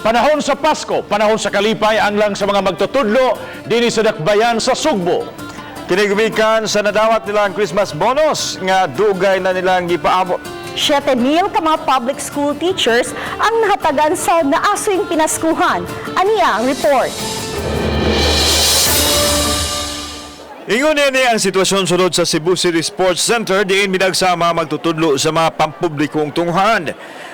Panahon sa Pasko, panahon sa kalipay ang lang sa mga magtutudlo dinhi sa Dakbayan sa Sugbo. Kini gumikan sa nadawat nilang Christmas bonus nga dugay na nilang gipaabot. 7,000 ka mga public school teachers ang nahatagan sa naasuyng pinaskuhan. Aniya ang report. Ingon ni ang sitwasyon sulod sa Cebu City Sports Center diin midagsama magtutudlo sa mga pampublikong tunghahan.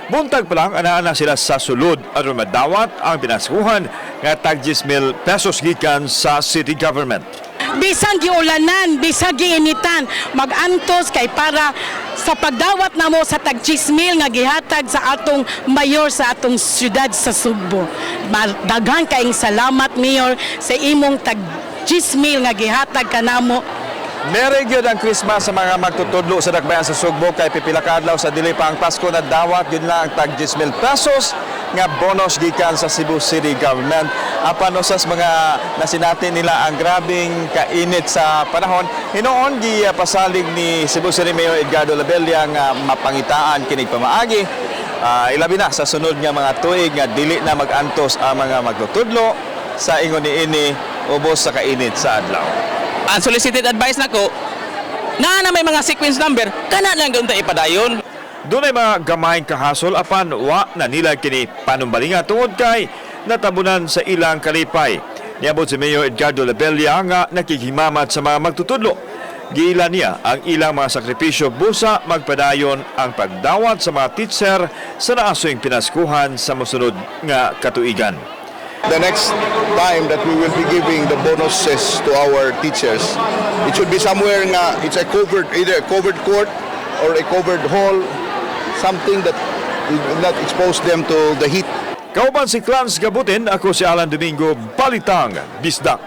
Buntag pa lang anaa na sila sa sulod aron madawat ang pinaskuhan nga tag 10,000 pesos gikan sa city government. Bisan giulanan, bisan giinitan, magantos kay para sa pagdawat namo sa tag 10,000 nga gihatag sa atong mayor sa atong syudad sa Sugbo. Daghan kaing salamat, Mayor, sa imong tag 10,000 nga gihatag kanamo. Merry gyud ang Christmas sa mga magtutudlo sa Dakbayan sa Sugbo kay pipila ka adlaw sa dili pa ang Pasko nadawat gyud na ang tag 10,000 pesos nga bonus gikan sa Cebu City Government. Apan usas mga nasinati nila ang grabing kainit sa panahon, hinuon gipasalig ni Cebu City Mayor Edgardo Labella nga mapangitaan kinig pamaagi. Ilabi na sa sunod nga mga tuig nga dili na magantos ang mga magtutudlo sa ingon niini ubos sa kainit sa adlaw. Unsolicited advice nako na na may mga sequence number kana lang gyud ta ipadayon. Dunay mga gamayng kahasol apan wa na nila kini panumbalinga tungod kay natabunan sa ilang kalipay. Niabot si Mayor Edgardo Labella nga nakighimamat sa mga magtutudlo. Giila niya ang ilang mga sakripisyo busa magpadayon ang pagdawat sa mga teacher sa naasuyng pinaskuhan sa mosunod nga katuigan. The next time that we will be giving the bonuses to our teachers, it should be somewhere nga it's a covered, either a covered court or a covered hall, something that will not expose them to the heat. Kauban si Clans Gabutin, ako si Alan Domingo, Balitang Bisdak.